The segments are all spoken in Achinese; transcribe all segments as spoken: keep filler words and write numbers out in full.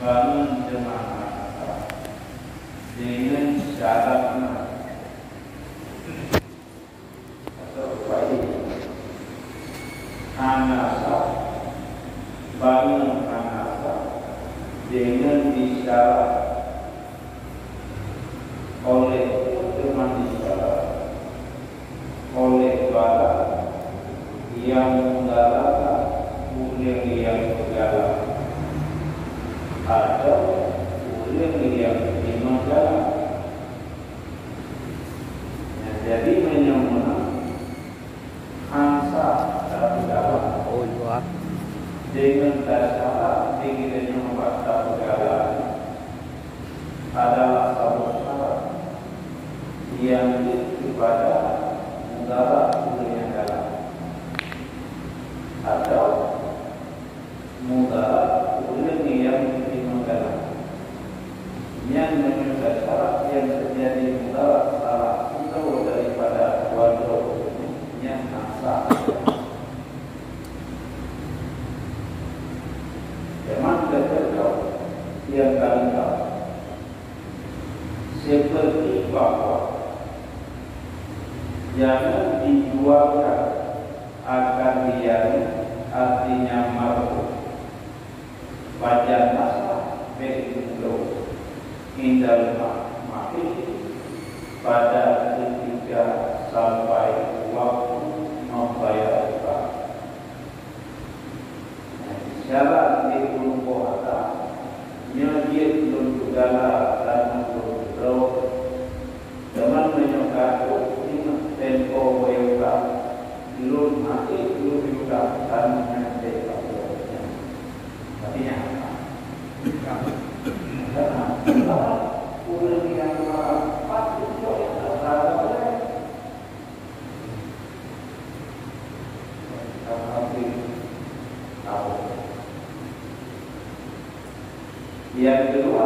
Bangun teuma hana sah deungon syarat na. Atau baik hana sah, bangun hana sah deungon isyarat oleh teuma isyarat. Oleh barang nyang mudarat ureuëng nyang meugalak, atau ureuëng nyang jimeugalak. Nah, jadi meunyoe meunan, hana sah tapeugalak. Oh, iya. Deungon tasyarat diri nyoe bak tapeugalak adalah saboh syarat nyang jeuet keupada mudarat ureuëng nyang galak, atau mudarat ureuëng nyang jimeugalak. Nyan meunyoe syarat nyang teujadi mudarat salah sidroe daripada dua droe nyan hana sah. Teuma teukeudroe nyang ka lengkap, seperti bahwa jangan dijualkan akan dia, artinya marbot. Pajan nasah bék geubloe indal ma-, mahé pada ketika sampai waktu membayar hutang. Syarat di ulôn boh hata, nyoe jeuet lôn peugala tanoh lôn keudroe, teuma meunyoe ka trok singoh tempo bayar hutang, lôn até lôn yue tanoh nyan bék lôn. Tapi nyan hana. Karena ureuëng nyang marah, pat tunjuk nyang teuka boleh. Yang kedua,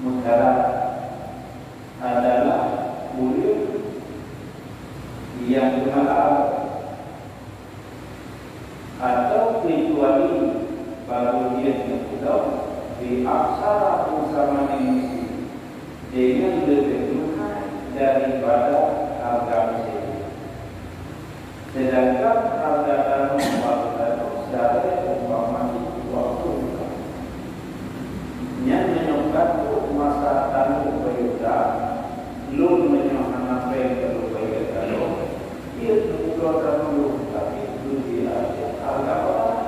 meudarat adalah ureuëng nyang geumalam, atau kecuali baru jeuet meukeudong di aksara umpama misi deungon leubeh meuhai daripada hareuga misi. Sedangkan hareuga tanoh bak tanoh syaré umpama jih dua ploh juta. Nyan meunyoe ka trok masa tanoh bayar hutang, lôn meunyoe hana péng ka lôn bayar tanoh, jeuet meukeudroe tanoh lôn, tapi lôn jeuet hareuga barang.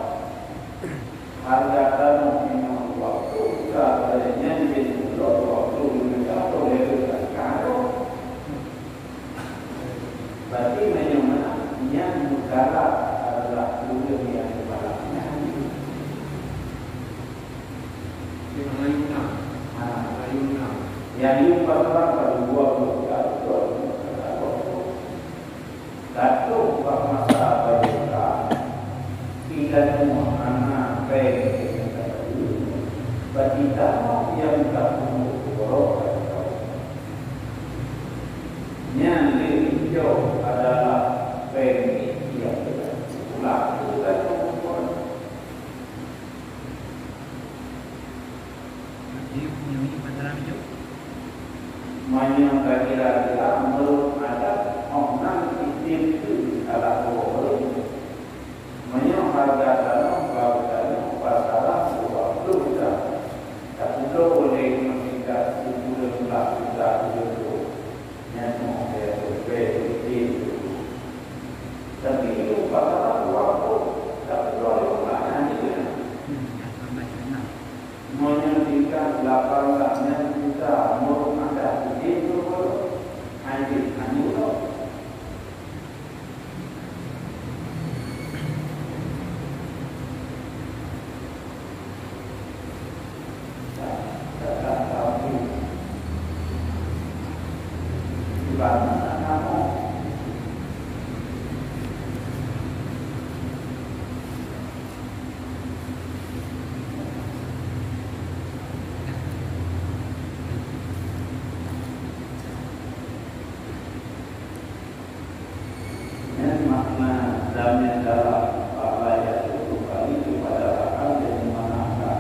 Hareuga tanoh meunyoe dua ploh juta, nyan jeuet meukeudroe dua ploh lima juta, lhèe juta ka lôn. Berarti meunyoe meunan, nyang meudarat adalah ureuëng nyang geumalam nyan. Nyang laén na. Ha. Laén na. Nyang yum pasaran baru dua ploh, dua ploh, dua ploh. Ka trok bak masa bayar hutang, kita nyoe hana péng, berarti tanoh nyang ka peubuet keuborokan. Nyan lé injong adalah péng nyang teulah. Ulah teuka nyoe. Meunyoe takira-kira meunurot adat, oh nan item keu salah dua ureuëng. Meunyoe hareuga tanoh bak tanoh pasaran dua ploh juta, tapeuduek lé ngon tingkat sikureueng blah juta tujoh ploh, nyan meuh lhèe ribèe item. Tapi, pasaran dua ploh, tapeuduek lé ngon blah nyan jih. Meunyoe tingkat lapan blah nyan juta, meunurot adat item keu ureuëng, hai jih, hai jih. Nyan makna damé dalam bak layat keutupahi kepada Tuhan dan mana akan.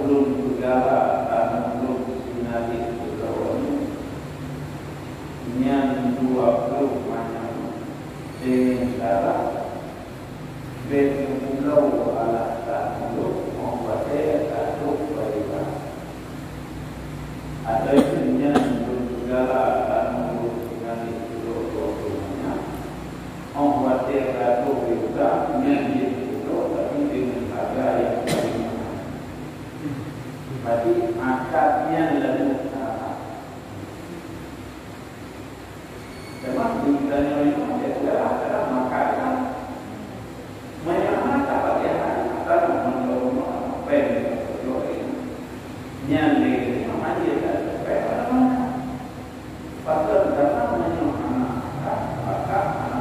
Lôn peugala tanoh lôn sinalek keudroe nyan, nyan dua ploh manyam deungon darah. Bèk neubloe alah tanoh lôn óh watèe ka trôk bayeue. Ateueh nyan lôn peugala tanoh lôn sinalek keudroe dua ploh manyam. Óh watèe ka trôk bayeue, nyan jeuet neubloe, tapi deungon hareuga nyang paleng mahai. Berarti akad nyan lagèe akad. Teuma di geutanyoe nyoe, ya, ya, kadang makai kan. Meunyoe hana tapakai, hana takalon meunyoe rumah, apa yang kita perjual ini? Nyan lé, nyoe hana takalon, apa yang mana? Patut datang meunyoe hana, maka hana.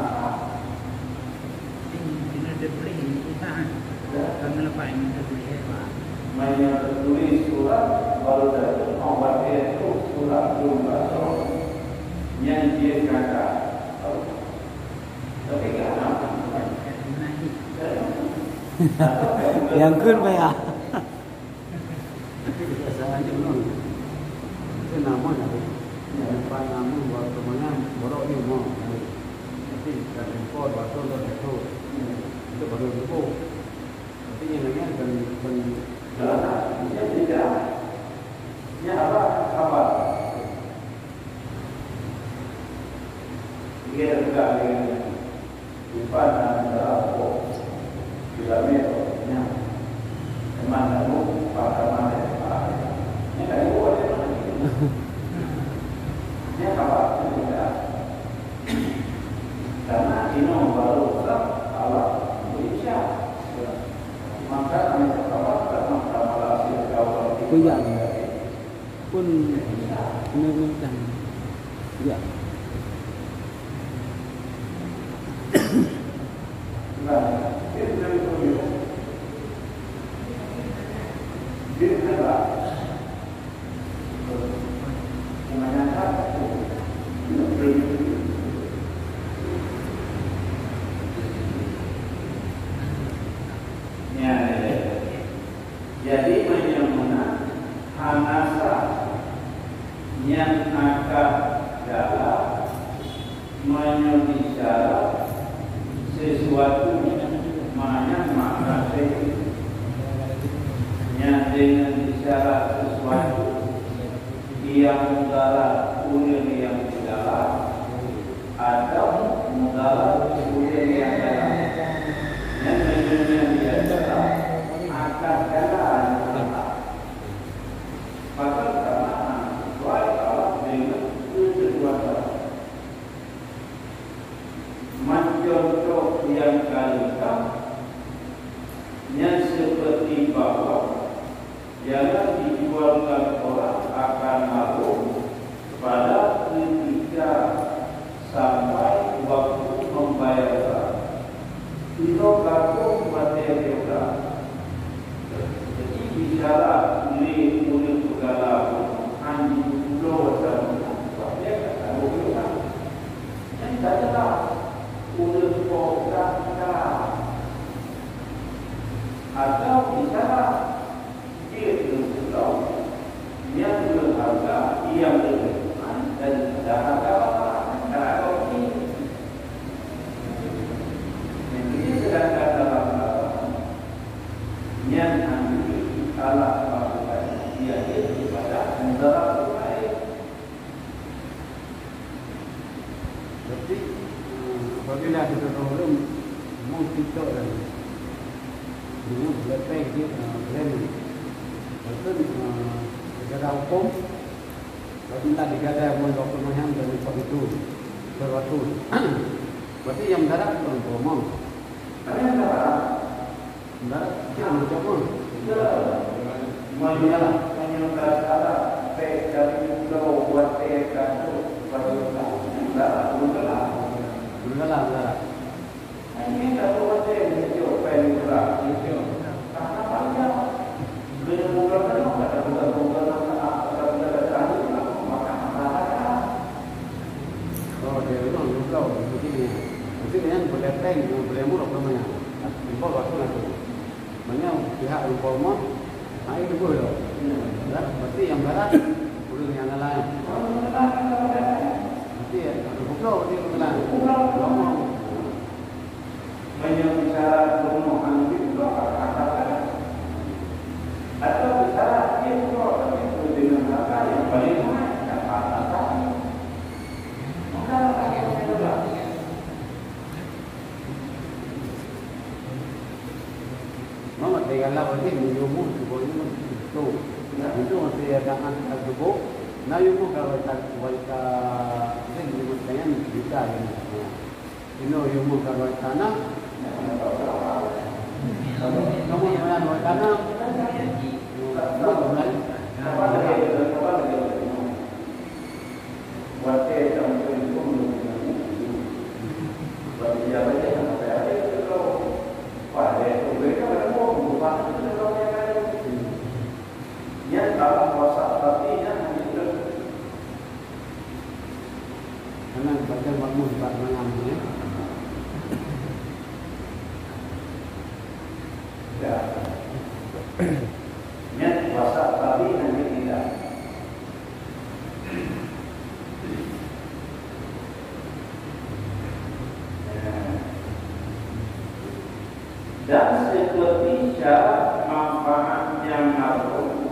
Ini, ini ada beri, ini kita, kan. Ya. Kan lepas ini ada beri, ya, Pak. Meunyoe teutuléh surat, baru teutuléh obat itu surat belum baca. Nyan jeuet kata. Tapi kan apa? Nyang kheun payah. Tapi kebiasaan je belum. Itu nama dah. Yang depan nama buat pemanah, borok ni mau. Tapi kan impor, batu, tak betul. Itu baru lupa. Tapi yang lainnya bukan, bukan. Kalau tak, dia tidak. Ini apa? Apa? Dia bukan dia. Bukan antara apa? Bila merah, ya. Memang kamu pada mana? Ini kan ibu ada mana? Ini apa? Ini tidak. Karena inoe baru sah Allah beri syarat. Maka kami bertawakal, maka malah sih kau Kuyak. Pun memerintah. Ya. Nah, dia dari Dia adalah Ya, ya, ya. Jadi, meunyoe meunan hana sah, nyan akad dalam meunyoe bicara sesuatu, makna makna nyan deungon bicara sesuatu nyang mudarat ureueng nyang di dalam, atau mudarat ureueng nyang dalam. Nyan meunyoe nyan biasa akad dalam. Maka sama sesuai Allah deungon keutujuan Allah. Meucontoh nyang ka leungkap, nyan seperti bahwa jangan dijualkan orang akan harum pada ketika sampai waktu membayar zakat. Inoe ka trôh watèe bayar zakat. Jadi, bicara lé ureueng peugala pun hana jiteupeue saboh watèe ka trôh bayar zakat. Nyan ka jelas ureueng po zakat. Atau bicara Jeuet keu sidroe nyang berharga, nyang lebih mahal daripada harga barang, daripada roti. Jadi, sedangkan dalam barang, nyan hana jeuet alat pakai, dia jeuet daripada mudarat ureueng laén. Berarti, eh, apabila kita tahu belum, mau kita dan dengan berlepai dia, eh, berani. Berarti, eh, secara hukum, berarti tak digadai mau dua puluh macam dan empat itu, berwaktu. Berarti yang darat bukan promo. Tapi yang darat, Ndak, jangan macam mana? Meunyoe, meunyoe ka salah, bèk dari pulo watèe ka trôh bak Yuda. Ndak, belum salah. Belum salah, belum salah. Nah, ini ka trôh watèe meunyoe bak Yuda. Karena panjang. Belum buka kan, kata buka, buka, kata buka, kata buka, maka masalah. Oh, dia memang belum tahu. Mungkin dia, mungkin dia boleh prank, boleh murah namanya. Impor waktu nanti. Maknanya pihak rupa rumah, ha, itu boleh. Tapi nyang galak, ureueng nyang galak. Tapi nyang galak, tapi nyang galak. Tapi nyang galak, tapi nyang galak. Meunyoe bicara bunoe aneuëk droe, kata-kata, atau bicara dia droe, tapi deungon hareuta nyang paleng mahai, kata-kata. Maka lagèe nyan lah. Nyoe watèe galak watèe meunyoe muh sigoe nyoe tu. Nah, itu watèe ya tangan tersebut. Nah, yue muh ka waita, waita, kan, yue muh tangan juta ya. Inoe yue muh ka waita na. Kamu yang waita na. Nah, Watèe tameuteumèe lôn deungon nyan, watèe jak bajèe hana payah lé keudroe. Padahai peue ka lôn buet, buet pahat keudroe nyang ka lôn. Nyan dalam puasa, tapi nyan hana jeuet. Karena baca makmum bak malam ni, ya. Ya. Nyan puasa, tapi hana jeuet. Dan seperti syarat manfaat nyang harôh,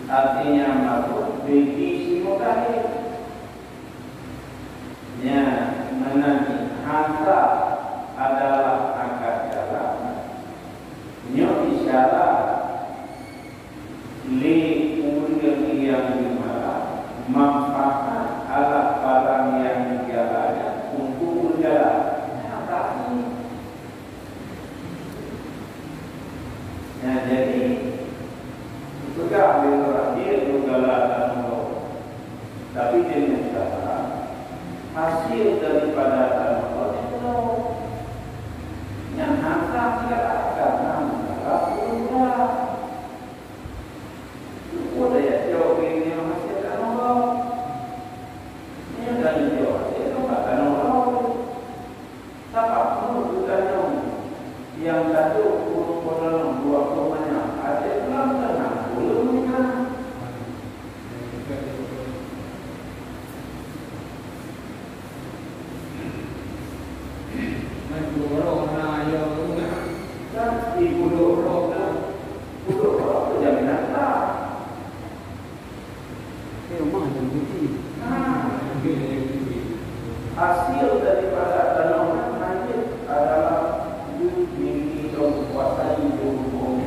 artinya harôh bagi si mutahid. Nyan, meunan cit hareuta adalah akad jalan. Nyoe isyarat lé ureueng nyang jimalah manfaat alat barang nyang jigala nyan untuk meujalan. Nyan, jadi, peugah lé ureueng jih, "Lôn gala tanoh lôn." Tapi deungon syarat, hasil daripada tanoh lôn nyan, nyan hareuta jigala, karena meujalan ureueng gala. Peue daya jaweueb nyoe hasil tanoh lôn? Nyoe daya jaweueb hasil nyoe bak tanoh lôn. Sabab meunurot geutanyoe, nyang tacok ureueng bunoe dua ploh manyam, até pulang teunang ureueng meunan. Kan, di pudok roh kan, pudok roh tu jaminan tak. Tapi rumah yang tinggi. Hasil daripada tanoh nyan hanya adalah miliki dan kuasai di rumah.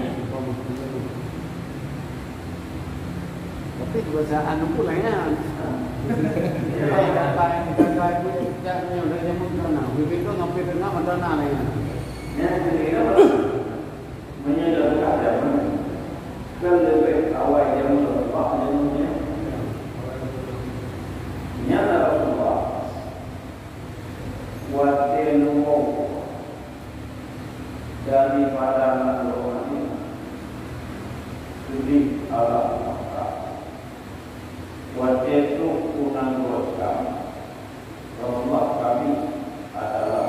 Tapi kebiasaan tu pun lain kan. Kalau datai, datai pun tak punya dah jamu sana. Begitu sampai tengah mata na lain. Ya, jadi apa? Meunyoe lam jameun, kan leubeh awai jameun Rasulullah, jameun nyan. Nyan Rasulullah, watèe leumo daripada nanggroe Madinah, keudéh alam Makkah. Watèe trok u nanggroe Syam, Rasulullah kami adalah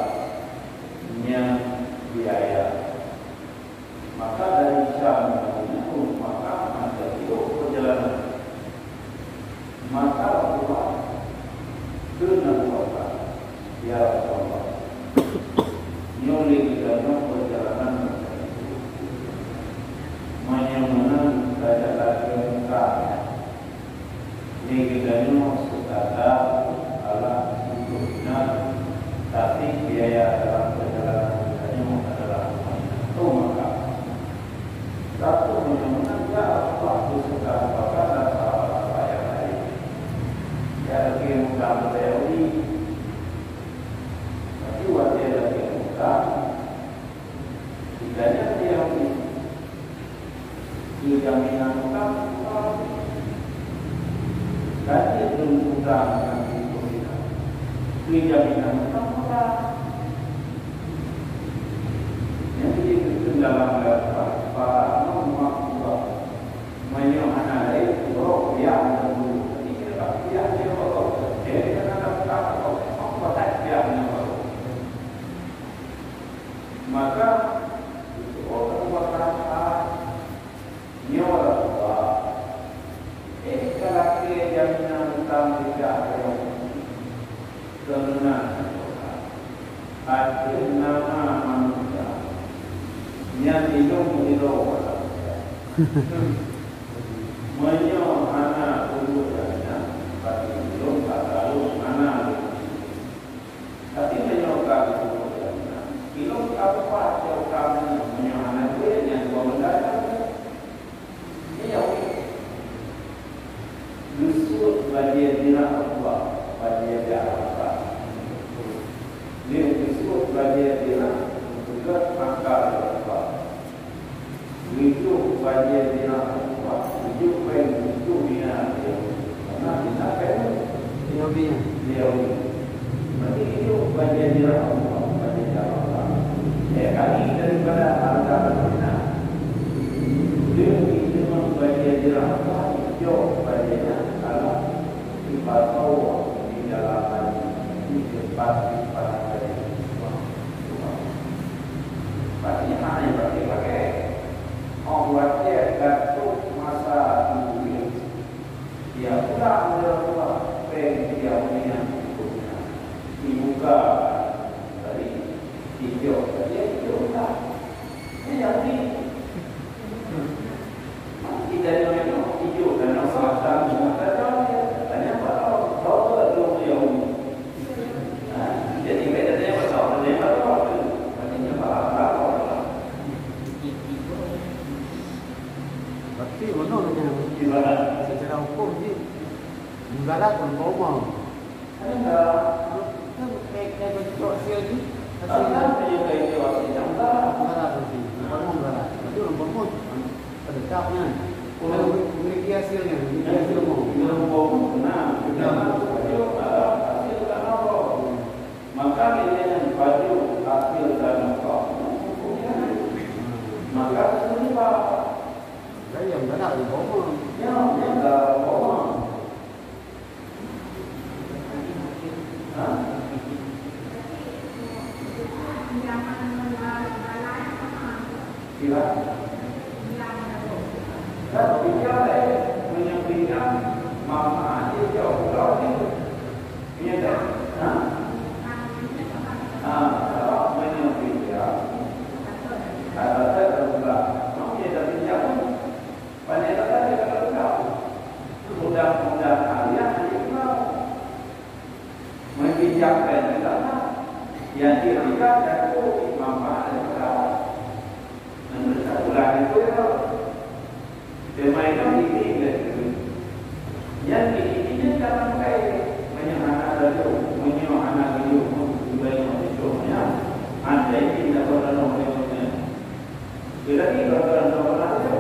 nyang biaya. Maka dari Syam menuju Makkah ada jauh perjalanan. Maka Rasulullah keu Nabi Muhammad, "Ya Rasulullah, nyoe lé geutanyoe perjalanan macam itu. Meunyoe meunan ka jalan muka." Di geutanyoe seukadar alat untuk inan, tapi biaya dalam perjalanan geutanyoe adalah lumayan. Oh, maka, satu meunyoe meunan, ya Rasulullah, beserta Abu Bakar dan sahabat-sahabat yang lain. Ya, lagi mudah Yahudi. Tapi watèe lagi mudah, ditanya Yahudi. Keu jaminan utang, utang. Gaji lôn utang ngon keu jaminan utang, utang. Nyang jiteupeue dalam daftar para non-maktulah. Meunyoe hana lé, uroe kuliah ngon guru. Tapi kira kuliah dia uroe. Jadi, hana daftar uroe. Emang kuliah ngon guru. Maka, itu orang berkata, nyoe Rasulullah, Meunyoe hana peubuet nyang nyan, berarti ulôn ka kalon hana lôn. Tapi meunyoe ka peubuet nyang nyan, ilôn ka peubuet nyang ka nyan, meunyoe hana peubuet nyang dua belas nyan. Iya. Geusuet bajée dirah Allah, bajée dirah Allah. Lheueh geusuet bajée dirah, geupeugah maka Allah. Geujok bajée dirah Allah, geujok péng, geujok mina, karena kita péng Yahudi. Yahudi. Berarti geujok bajée dirah Allah, bajée dirah Allah. Ya, kali daripada harta benda. Dia itu membaca dirah Allah, jauh baca Allah. Ibarat di dalam hati, di tempat, di tempat tadi. Pasti hana yang pakai-pakai. Orang khawatir Datuk masa tunggu. Dia pulang dari rumah, peng dia punya, ibuka tadi, hijau saja, hijau tak. Ini yang ni. Kita ni orang tu, hijau dan selatan, selatan dia. Tanya apa tahu? Tahu tak dia orang Yahudi? Ha? Jadi, beda dia apa tahu? Dia apa tahu? Maksudnya, apa tahu? Berarti mana nak kena? Ibarat. Secara hukum ni, menggalak pun bohong. Kan kayak, kayak bentuk hasil ni, hasil. Kan dia kayak itu hasil yang salah. Salah berarti. Bukan mau salah. Berarti orang bohong. Tetap kan. Kalau memiliki hasilnya, memiliki hasil mau. Yang bohong, nah, nah, hasil kan apa? Maka dia yang baju hasil dan apa? Maka serupa. Saya yang galak bohong. Ya, yang galak bohong. Sila. Kan pinjam, eh, meunyoe pinjam, manfaat dia jauh pulang ni. Iya tak? Ha? Ha, kalau meunyoe pinjam, kata saya terbuka. Mau dia tak pinjam pun. Pandai kata dia kalau tahu. Mudah-mudahan dia hanya tahu. Meunjijak dan juga yang dia tidak jago manfaat dan perkara. Menurut sabulan itu ya. Cuma itu ini dan itu. Yang ini ini jangan pakai menyehana dulu, menyehana dulu, menyehana dulu. Andai tidak pernah menyehana. Jadi kalau pernah itu.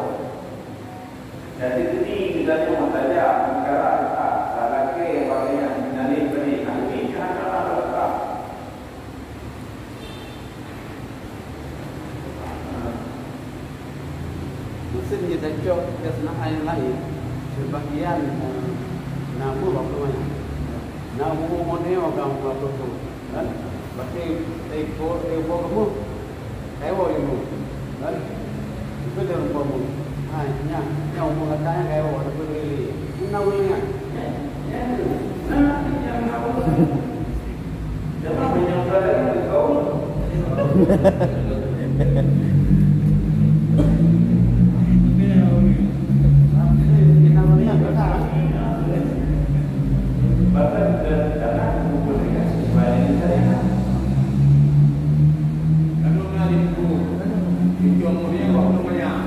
Jadi, ini misalnya meutajak, meukarat, ah, salakée pakaian, meunalém peudeh, nah, ini cara Allah. Meusén jitacok keu seunaai nyang laén, seubagian, eh, na meuh bak peurumoh nyan. Na meuh meunoe ka meuh bak peurumoh. Kan? Berarti teuipo, teuipo kamoe. Kawoe ilmu. Kan? Itu dia rupa mu. Ha, nya, nya umur katanya kawoe, ada pun lili. Ina ulun nya. Nya, nya, nya, nya, nya. Jangan menyangka dari kau. Ina ulun nya kata. Bahkan dan tanah kumpul dengan sesuai dengan syariat. Lalu na di buku, di John Mulia waktu banyak,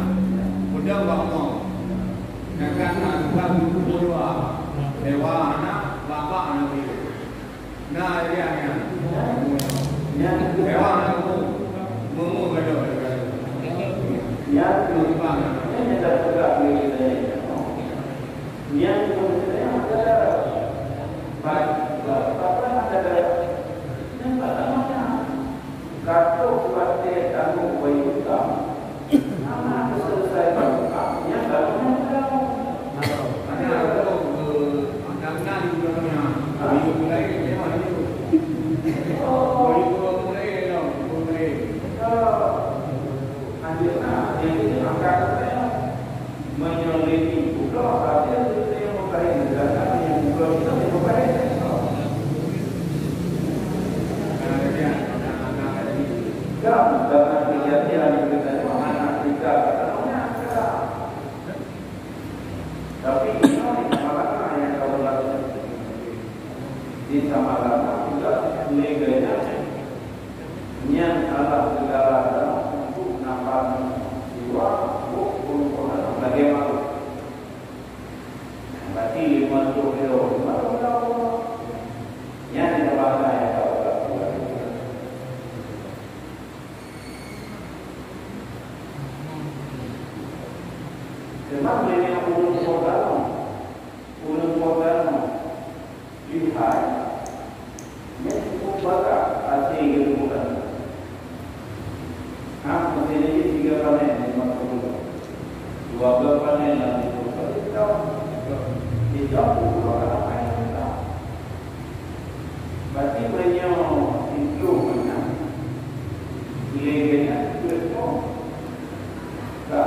udah bangun. Jangan na tukang buku dua, dewa anak, bapak anak dia. Na dia ni. Ya. Dewa anak buku, munggu gaduh. Ya. Ini tak tukar duit saya. Nyang peunteng adalah ba-, ba-, bagaimana adalah nyang pertama, ka trok watée tanggong bayeue utang, hana meuseuleusoe utang, nyang lalu nyang utang. Hana trok, eh, makna di dunia. Bayeue mulai, eh, bayeue. Bayeue mulai, eh, mulai. Anjeunna, nyang ini angkat. Meunyoe lé tieb ploh, tapi lé ploh bahé, dan kami nyang ploh itu lé ploh bahé. Dan dalam kejadian kita itu anak kita kata, "Mana kita?" Tapi inoe di Samalanga nyang ka beulaku. Di Samalanga juga lé geuh nyan, nyan Allah Taala untuk nafan jiwa, buet ureueng lagèe makhluk. Berarti lima puluh kilo, lima puluh kilo. Nyan di Samalanga nyang ka beulaku. Teuma meunyoe ureueng po tanoh, ureueng po tanoh lihai, nyan cukup brat hase geutuboh tanoh. Ha, meunyoe jih tiga panen, lima puluh. Dua belas panen lam situ, berarti setahun. Setahun puluh orang akan meninggal. Berarti meunyoe siplôh meunan, lé geuh nyan siplôh. Ka.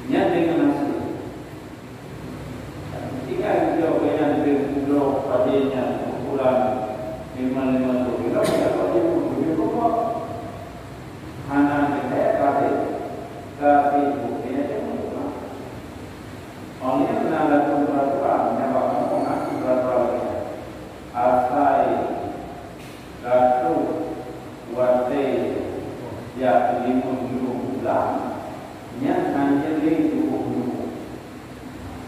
Nyan deungon hase. Tinggai jaweueb nyan, leubeh pulo padé nyan ukuran lima lima puluh kilo, ya, padé pun lebih pokok. Hana keuhai padé, ka sibuk nyan cuma. Awak nyan na lam peraturan, nyan bak kamoe na peraturan lagèe nyan. Asai ka trôh watèe jak limong ploh bulan, nyan hanjeuet lé tuboh meunyoe.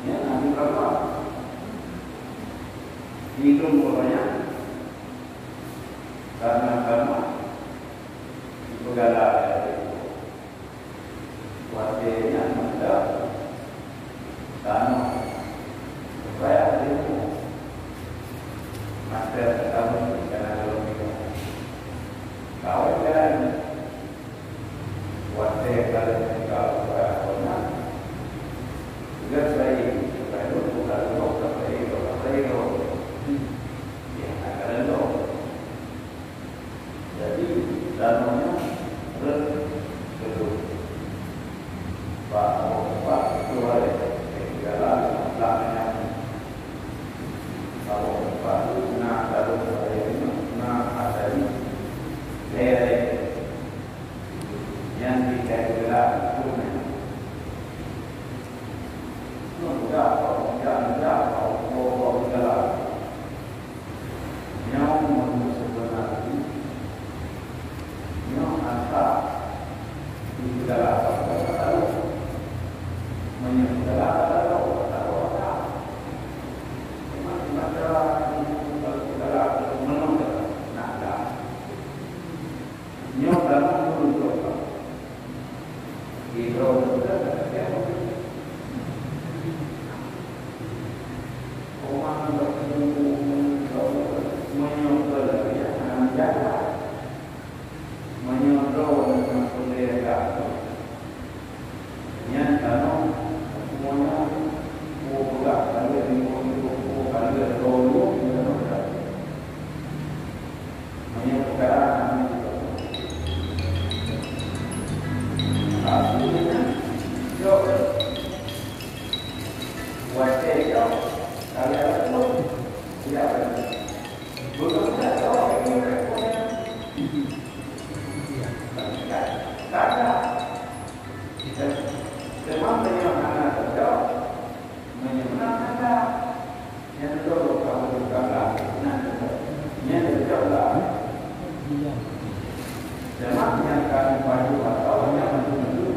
Nyan hana rasa. Di lôn gobnyan, karena-karena dipeugala lé watèe nyan mantong tanoh. Supaya ilmu master teutabeueng kana lôn deungoe. Kawai jalan. Watèe ka lheueh tinggai bak gobnyan, geuh sai, sai lôn buka lôn, sai lôn, sai lôn. Ya, ka lôn. Jadi, tanoh nyan rhot keudroe. Bak, bak, bak, keudroe, eh, jalan, bak, nyan. Bak, bak, na, na, na, na, na, Nyan di kai geula tu nyan. Nyoe mudah, mudah, mudah, mudah, mudah. Nyoe mun seubeuna jih, nyoe asa di geula, asa. Meunyoe geula, asa. Macam-macam di geula, meunyoe nak dah. Nyoe tamong ureueng teuka. Sidroe teuka, teuka. Oma meunyoe keu lagèe nyan, hana jaga. Meunyoe droe nyang peureulèe jaga. Nyan tanoh, semuanya, oh, peugah ka lheueh limong ploh, oh, ka lheueh dua ploh, nyan tanoh dah. Meunyoe peukara nyan, asli nyan, jaweueb. Watèe jaweueb, ka lheueh limong ploh, tidak ada. Bukan tidak jaweueb, ini rekodnya. Tidak, tidak ada. Teuma meunyoe hana teucok, meunyoe na tanda, nyan lôn ka meunyoe ka na teucok lah. Teuma nyang ka meupajoh atau nyang meunyoe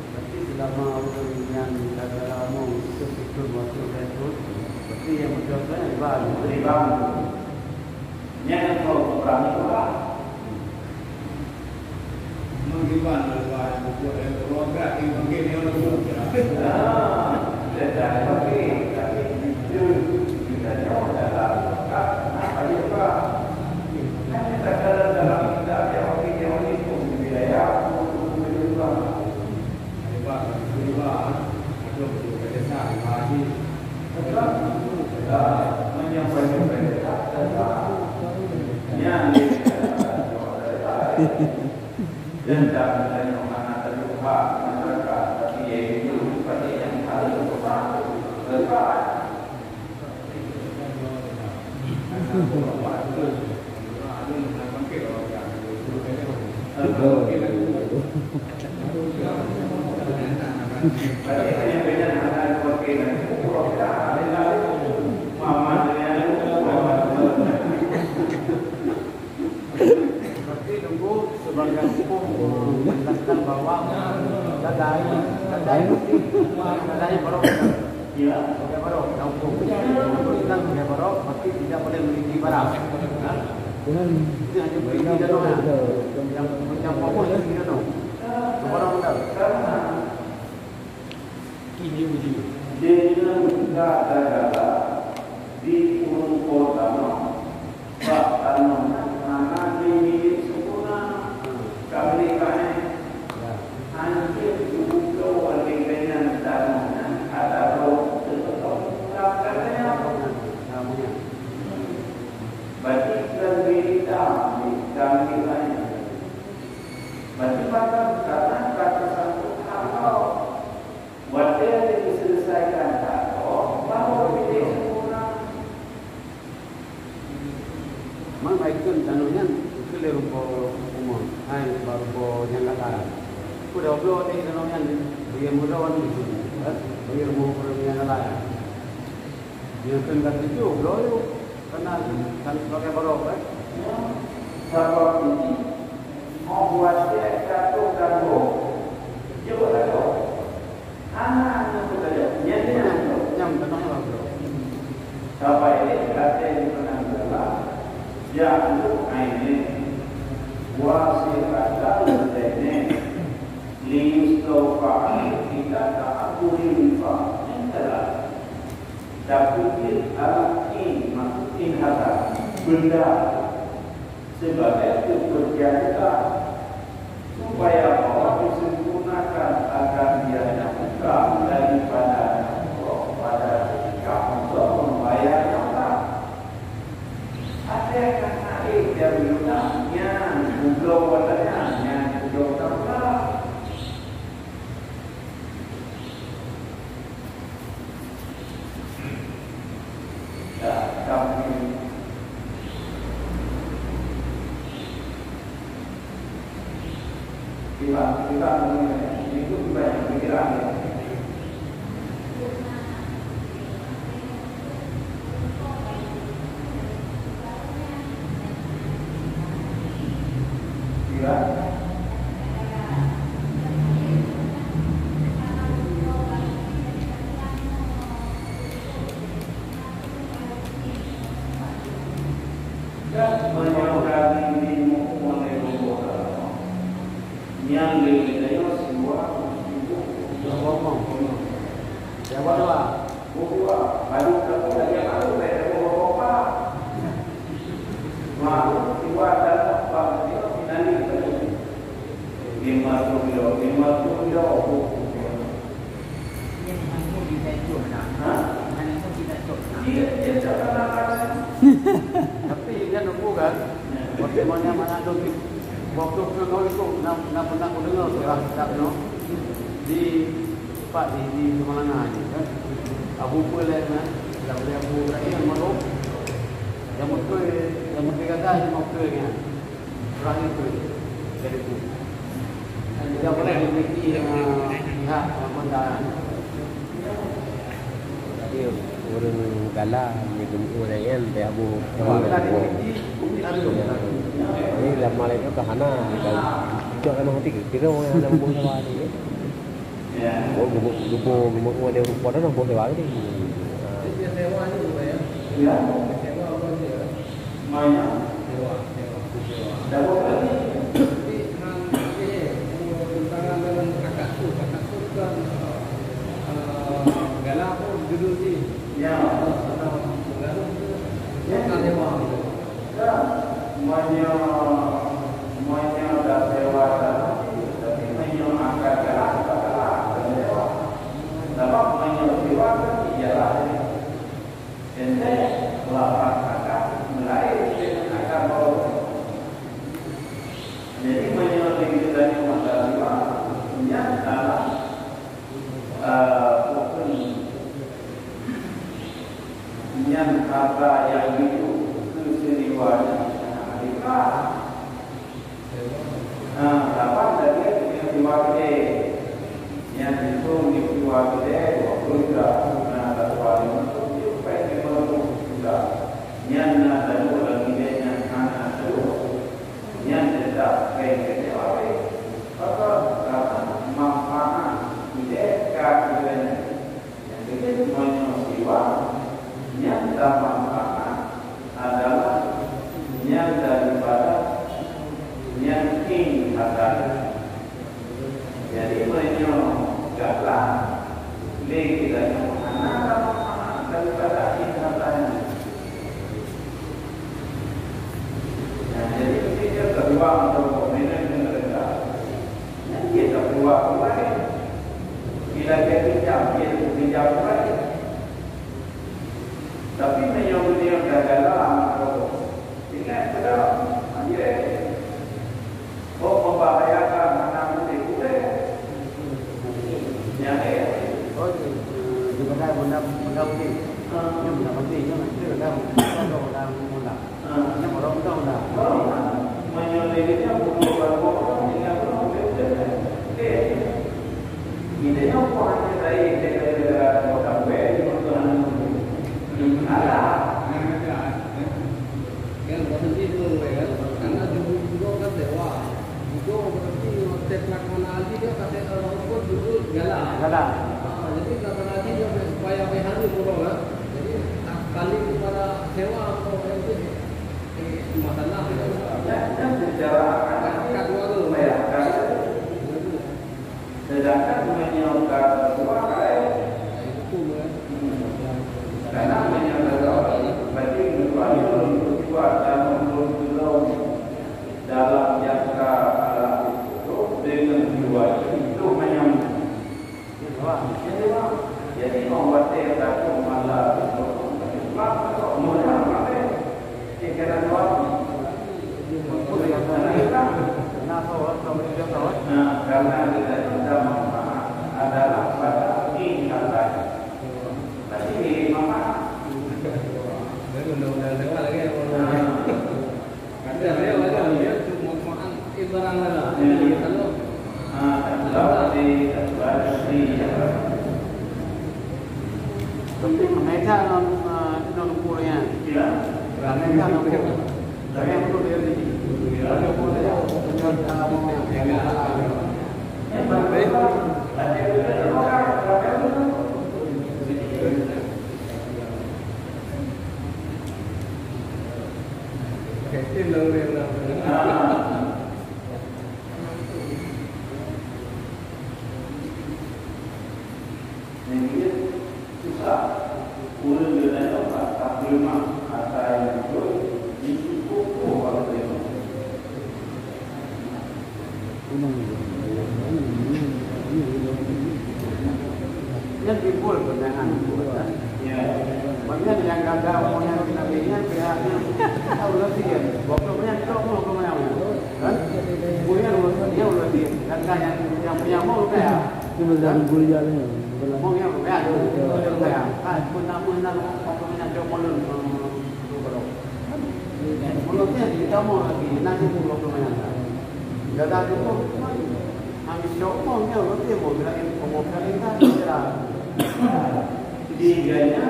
Berarti selama ureueng nyan ka lama seusiklus waktu dan ikot, berarti nyang beutôi-beutôi nyan riba. Riba. Nyan nyang keu ureueng riba. Meugiban riba nyang beutôi, eh, ureueng gerak di bangkét nyoe ureueng gerak. Ah, sudah bangkét, tapi itu kita nyoe dalam zakat, kenapa riba? Kan kita dalam, dalam kitab yang, yang itu wilayah untuk riba. Riba, riba, ada tu kata sah, riba haji. Betul. Menyampaikan kata sah. Yang dikatakan dendam dan yang mana terluka masyarakat, tapi yaitu pada yang harus bersatu. Riba. Karena orang waktu, orang ada yang nak bangkit orang yang, orang yang Berarti nunggu sebagai hukum menjelaskan bahwa gadai, gadai, gadai barok. Ya, sebagai barok, dah hukum. Kalau kita sebagai barok, berarti tidak boleh memiliki barang. Itu hanya memiliki dana. Yang, yang pokok itu dana. Barang modal. Deungon gata-gata di ureuëng po tanoh, bak tanoh nyan hana lé milék sempurna. Ka milék bangai. Hanjeuet geubuka lé gobnyan tanoh nyan, ata droe teupeutong lam kata nyan. Berarti kan milék dah, kan milék bangai. Berarti maka karena ka teusangkot hak droe. Watèe jeuet jiseuleusaikan hak droe, baru jeuet sempurna. Man baikon tanoh nyan, keu lé rupa umur, hai bak rupa nyang gata. Peue dah bloe teh tanoh nyan, bagi meudawan di sini, eh, bagi rupa ureueng nyang laén. Nyoe kheun ka tujoh bloe yôh, keunan kan sebagai barok, eh. Sabab ini, oh, watèe ka tujoh, jeuet lagoe. Hana nyang teupeujeuet, nyan, nyan, nyan, nyan, nyan, nyan. Sabai lé até meunan gala, ya'lu aini, wa siratan zaini, li yustawfa idza ta'abburi rifa. Nyan gala. Tapi in alat in, maksud in harta, benda. Sebagai kepercayaan kita, supaya bahwa disempurnakan akan dia yang bukan daripada Allah pada ketika untuk membayar zakat. Ada yang naik dari Yunan, yang bukan pada yang, yang bukan pada. Ya, kami. Kita, kita, itu kita yang pikiran. Nyang lé geutanyoe siwa meusibuek. Siwa meusibuek. Siwa dua. Siwa dua. Baru kamoe lagèe baru bèk kamoe bapak. Baru siwa dalam bak geutanyoe finali tadi. Lima puluh kilo, lima puluh kilo. Hah? Iya, iya, tak pernah ada. Tapi ingat aku kan, waktu mana, mana tu, waktu tu kau itu, nak, nak pernah aku dengar tu lah, tak, no? Di, tempat di, di Samalanga ni kan. Abu Pelek kan, dah boleh Abu Ibrahim almarhum. Yang betul, yang betul kata, yang betul kan. Ureueng itu jadi tu. Tidak boleh memiliki, eh, pihak, eh, benda. Jadi ureueng gala ni geumu ureueng nyan teuh abu. Bukan memiliki, bumi ada. Jadi lam malaikat ka hana. Cok lam hati kira orang dalam buah ni. Oh, geumu, geumu, geumu ada rupa dah buah dewa ni. Jadi dia sewa ni, ya? Ya. Dia sewa apa dia? Maya. Dewa, dewa, dewa. Dewa berarti. Jadi, hang, eh, tentang dalam akad tu, akad tu kan, eh, gala pun judul ni. Ya. Atau gala tu, ya, kan dewa. Ya. Maya, maya dah sewa dah, tapi maya akad gala, akad gala, akad dewa. Sebab maya sewa kan ialah Ente lapan kakak meulaén dengan kakak baru. Jadi, meunyoe di geutanyoe masa lima, nyan dalam, eh, hukum nyan harta nyang hidup keu seuniwa nyan hana halal. Ha, Nyan dikong di dua kidée dua puluh juta, na satu hari untuk jupai lima puluh juta. Nyan na tanyoe lam kidée nyan hana seuleusoe. Nyan teutap péng keu awai. Pakon? Karena manfaat kidée ka kidée nyan. Nyang keujeuet meunyoe siwa, nyang tamanfaat adalah nyang daripada nyang ék hata nyan. Jadi, meunyoe galak, lé geutanyoe hana tamanfaat daripada ék hata nyan. Nah, jadi, ketika keluar untuk komitmen yang rendah, Nyan jeuet tapeuluah ureueng laén. Bila jeuet pinjam, jeuet pinjam ureueng laén. Tapi meunyoe beuneue ka galak meunan, ingat peue, anjay. Oh, membahayakan anak murid gurée. Nyan, eh. Oh, di, di mana, mana, mana mungkin? Ha. Mana mungkin? Mana mungkin? Mana mungkin? Yang berhenti dulu, ya. Karena jumlah juga kan dewa. Juga berarti hotel pelaksanaan haji dia kata orang pun dulu galak. Galak. Ah, jadi pelaksanaan haji dia supaya hari murah, kan. Jadi, tak balik kepada sewa atau apa itu. Masalah tu. Dan, dan secara akal, akal dua tu. Bayangkan. Sedangkan meunyoe ka keluar, eh. Karena meunyoe ka keluar, berarti keluar lôn keluar dan lôn keluar dalam jangka alam itu dengan dua itu menyambung. Jadi, orang watèe takut malam, malam, malam, malam, eh, kena doa. Nah, karena kita sudah manfaat adalah pada tingkatan. Berarti ini manfaat. Nah. Susah. Ureueng geutanyoe ka teurimong atra nyang beutôi, jicukupkan ureueng geutanyoe. Nyan timbul peunyahan buet, kan? Ya. Makanya nyang gaga omongan Nabi nyan pihak nyang tahu lagi, kan? Waktu nyan cok mau ke mana? Kan? Bukan urusan dia, urusan dia. Kan yang, yang punya mau kaya. Kan? Mau yang kaya, kaya. Kan pun nama nak waktu nyan cok mau. Menurutnya kita mau lagi, nak itu waktu nyan. Gaga tu, habis cok mau, dia waktu mau bilang, mau bilang, kan? Di gaya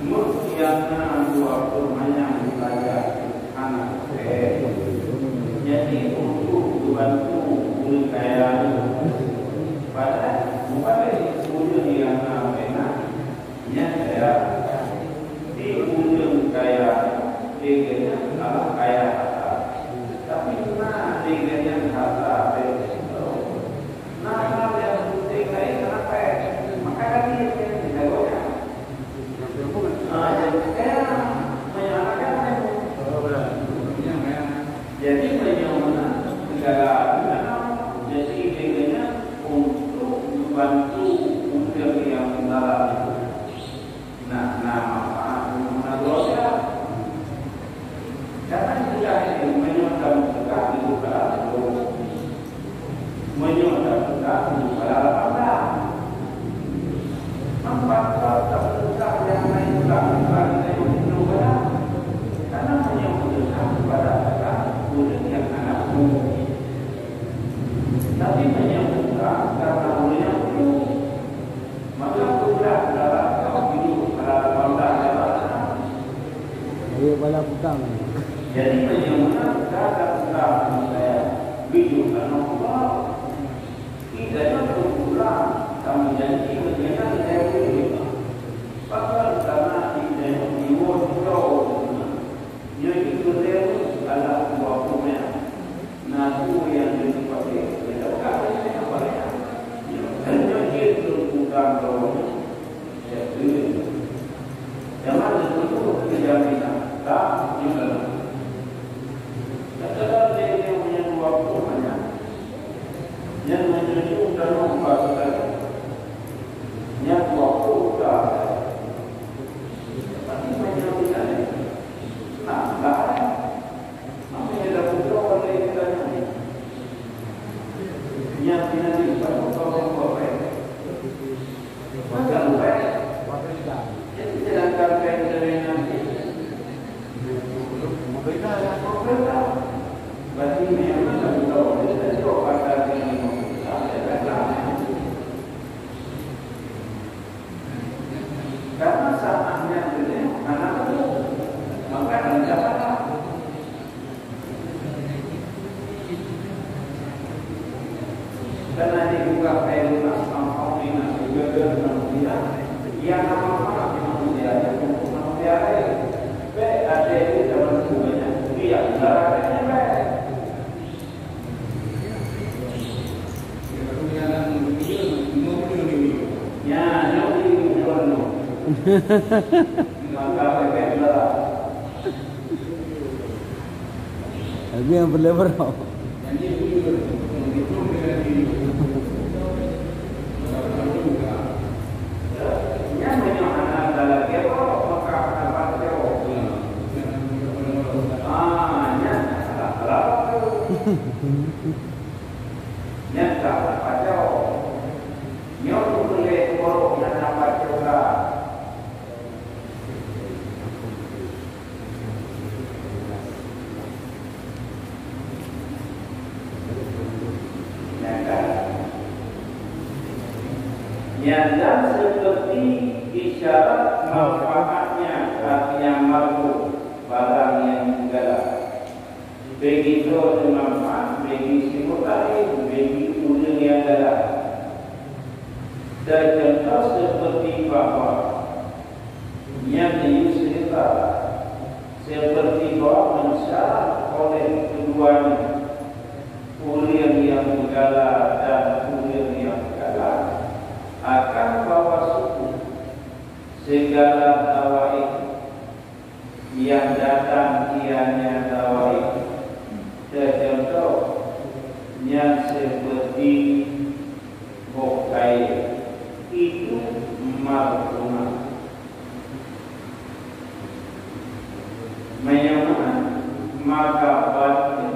Meusiana dua peurumahan belajar aneuk keuhai. Jadi, untuk geubantu ureueng kaya nyoe, padahai meupadum ureueng nyang na meunan, nyan kaya. Di ureueng kaya, lagèe nyan salah kaya harta. Tapi na lagèe nyan harta, na hal nyang penting laén, maka tadi kita jaga. Jadi, meunyoe meunan, segala guna, jadi, intinya untuk membantu ureueng nyang dalam itu. Nah, nah, manfaat guna dosa. Karena sudah ini, meunyoe tapeugah itu kalau Meunyoe tapeugah, tapeugah lapan blah. Nampak tak tapeugah nyang laén, tapeugah nyang laén, tapeugah. Karena meunyoe tapeugah kepada orang, ureueng nyang hana umum. Meunyoe bukan karena ureueng nyang tujoh, maka peugah dalam kau hidup pada pandang dalam. Ayo bala pegang. Jadi meunyoe meunan ka peugah, saya bijou keunoe Allah. Tidak ada peugah, kami janji meunyoe nyan saya boleh. Bahkan karena tidak ada jiwoe jauh. Nyoe jeuet keu lhèe lam dua ploh mèh. Na peue nyang jeuet dipaké? Nyoe ka lhèe lam dua ploh mèh. Nyoe jeuet keu utang droe nyoe. Nyoe jeuet. Jameun jeuet keu jaminan. Ka, nyoe ka na. Kadang-kadang lhèe lam dua ploh mèh. Nyan meunyoe jeuet keu utang droe nyoe. Nyan dua ploh utang. Tapi meunyoe utang nyoe. Nah, lah. Apa yang dah buka oleh kita ni? Yang tidak dibuat, bukan buat baik. Bukan baik. Jadi, sedangkan baik dengan nanti. Berarti memang dah buka oleh kita, dia orang kata ini. Karena saat nyan beudôh hana beudôh, maka hana dapat. Karena dibuka pintu maaf, maaf, maaf, maaf, maaf, maaf, yang manfaat manusia, untuk manusia lain. Baik, ada itu zaman dulu banyak, tapi yang negara lain baik. Lagèe nyang peureulèe baroe. Nyan ka pajoh. Nyoe peureulèe teuh barô nyang na pajoh ka. Nyan ka. Nyan dan seperti isyarat manfaatnya, artinya marfu, barang yang digalak. Bagi droe teumanfaat, bagi si muta'allim, bagi ureueng nyang galak. Dan contoh seperti bahwa nyan yusrita, seperti bahwa mensyarat oleh keduanya, ureueng nyang meugala dan ureueng nyang meugala, akan bahwa suku segala dawaib yang datang ianya dawaib. Teucontoh, nyan seperti boh kayèe, itu marhumah. Meunyoe maka batin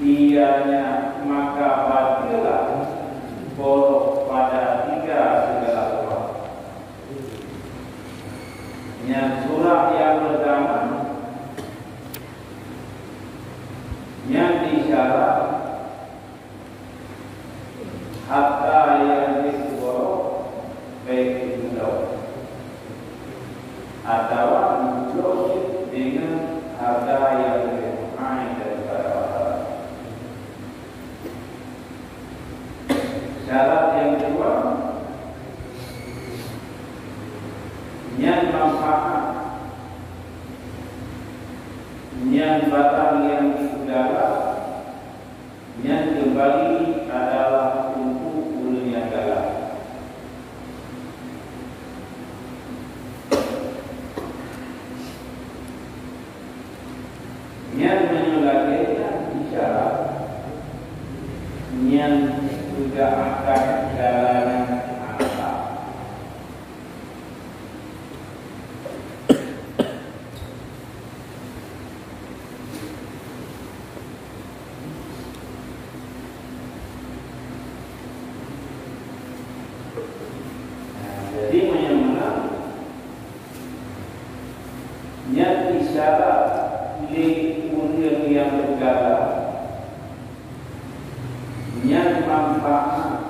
Ianya maka bacalah pondok pada tiga segala surat. Nyan surat nyang pertama, nyan isyarat harta nyang jeuet keu pondok, baik itu pondok. Atawa geucok cit deungon hareuta nyang leubeh mahai daripada pasaran. Syarat nyang keudua, nyan manfaat, nyan batang nyang jipeugala, nyan keumbali adalah untuk ureuëng nyang galak. Nyan meunyoe lagée nyan isyarat, nyan juga akan jalan nyang hana sah. Nah, jadi, meunyoe meunan, nyan isyarat lé ureuëng nyang beugala. Nyan manfaat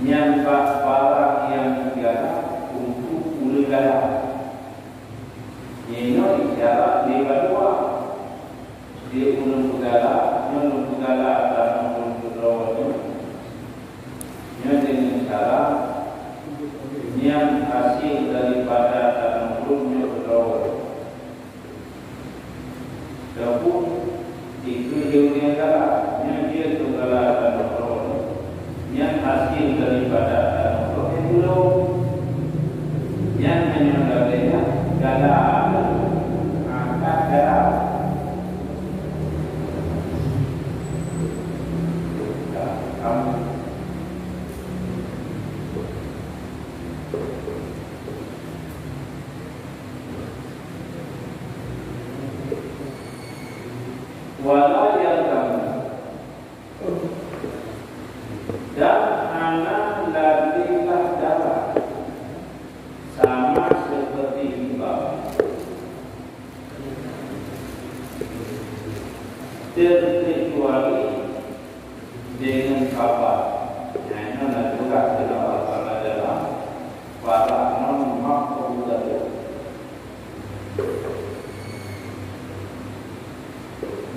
nyan bak barang nyang jigalak untuk ulée galak. Nyoe isyarat lé bandua. Di ulôn peugalak, nyoe lôn peugalak tanoh lôn keudroe nyoe. Nyoe deungon syarat, nyan hasil daripada tanoh lôn nyoe keudroe. Teupeu dikeue jeuet nyang galak, nyoe jeuet lôn galak tanoh lôn. Nyan hasil daripada tanoh lôn nyang keudroe. Nyan meunyoe lagée nyan, galak akan galak. Wala yalzamu, dan hana lazimlah galak sama seperti hibah, terkecuali deungon kabar. Nyan na surat Allah Taala dalam para non maqbulah.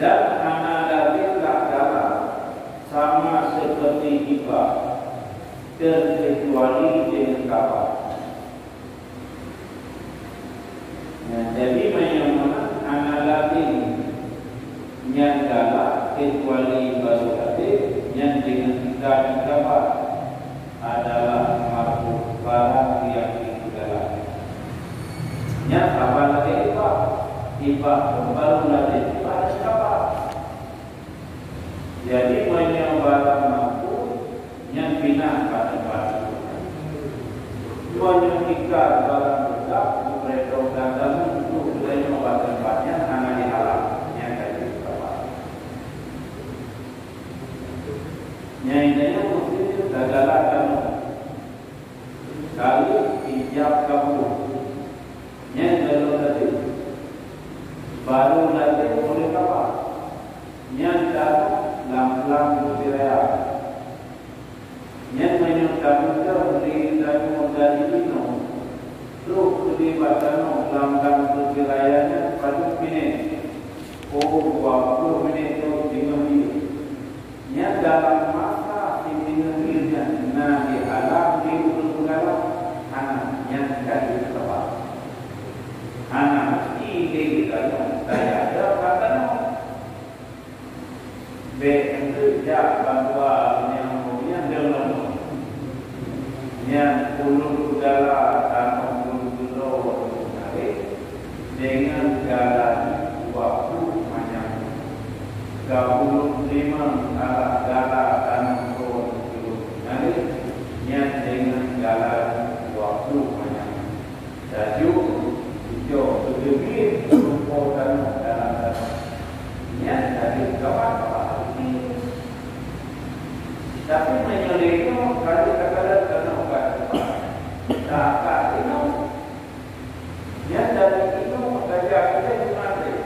Dan hana lazim lah galak sama seperti hibah, terkecuali deungon kabar. Nah, jadi meunyoe meunan hana lazim nyan galak, kecuali baru lazim nyan deungon tika di kabar adalah marbut barang nyang digalak. Nyan haba lagée hibah, hibah baru lazim hibah di kabar. Jadi, meunyoe barang mampu, nyan pinah bak teumpat. Meunyoe tika barang rusak, geupeurintah gata untuk geutanyoe bak teumpat nyan hana dihalang, nyan ka jeuet kabar. Nyan tanyoe meusti tagala tanoh. Kali ijab kabul. Nyan galon lazim. Baru lazim oleh kabar. Nyan tanoh lam-lam geupiraya. Nyan meunyoe tapeugah lé tanoh dari inoe, trok keudeh bak tanoh lam-lam geupiraya nyan padub minét. Oh, dua ploh minét trok singoh jih. Nyan dalam masa sisingoh jih nyan na dihalang lé ureuëng galak, hana, nyan ka jeuet kabar. Hana meusti lé geutanyoe tayue deuek bak tanoh. Bék eunteuk jak bandua nyang mulia deungon nyan ulôn peugala tanoh lôn keudroe nalek deungon galan dua ploh manyang. Ka ulôn teurimong alah gala tanoh lôn keudroe nalek nyan deungon galan dua ploh manyang. Laju, ujoe teuteubiet lumpoe tanoh dalam tanoh. Nyan ka jeuet kawan-kawan. Tapi meunyoe lé nyoe ka jeuet takalan tanoh ka teupah, ka ka inoe. Nyan dari inoe ka jak keudeh meunan.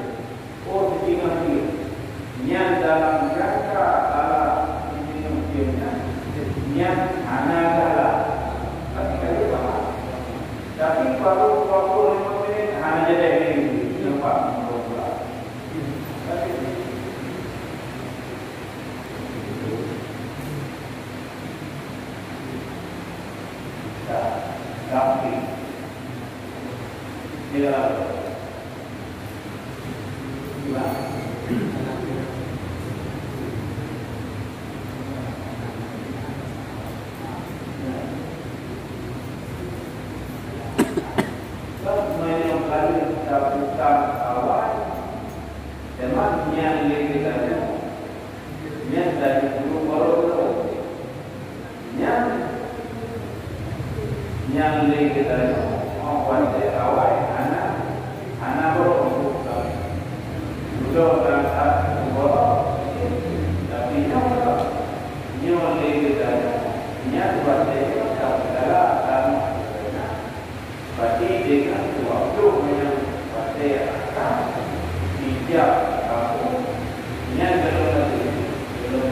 Oh, sijingoh jih. Nyan dalam jangka alam sijingoh jih nyan, nyan hana galak. Tapi ka jeuet paham. Tapi baru dua puluh lima minit hana jadi lagi. Nampak? Tapi tapi Meunyoe ka lheueh tapeugah awai, teuma nyan lé geutanyoe, nyan laju barô-barô. Nyan, nyan lé geutanyoe, oh, watée awai hana, hana barô. Udah berangkat barô, tapi nyoe barô. Nyoe lé geutanyoe, nyan watée nyoe ka beugala tanoh geutanyoe. Berarti deungon dua ploh manyang watée akan ijab kabul, nyan galon lagée, galon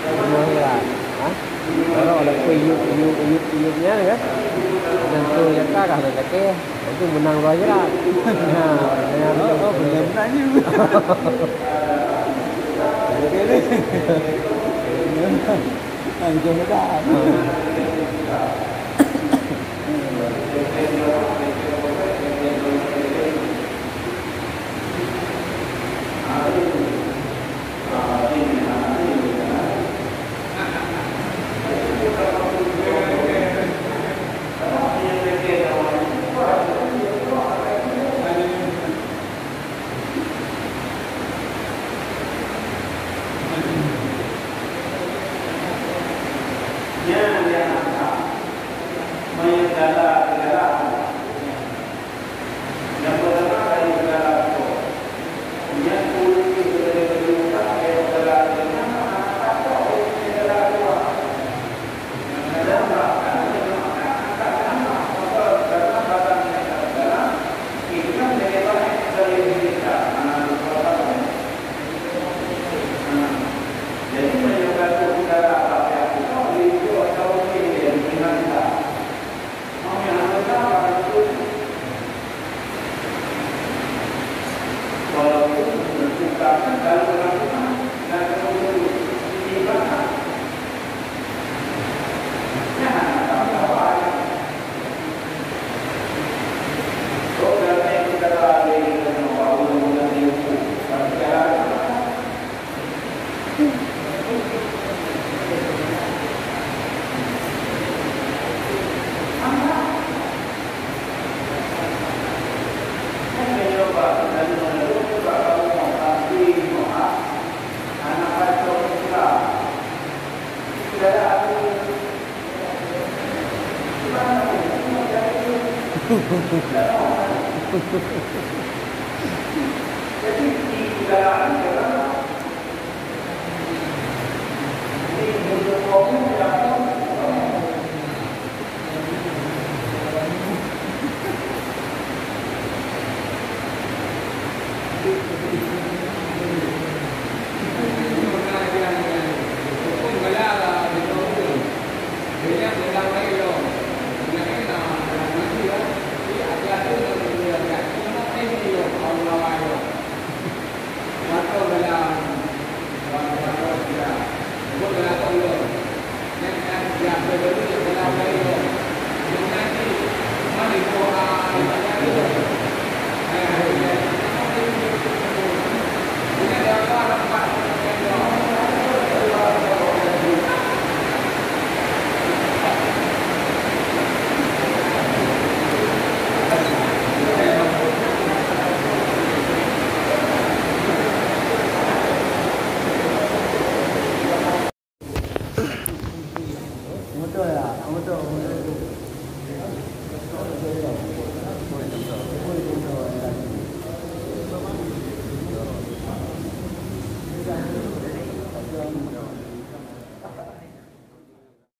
Ilmu akhirat. Ha? Baru ada pun yub, yub, yub, yub nyan kan? Dan tu nyata kah dah sakit. Itu menang roh akhirat. Ha, dengan Oh, oh, benar-benar you. Jadi ni. Langsung dah. Nyan nyang hana meugala-gala.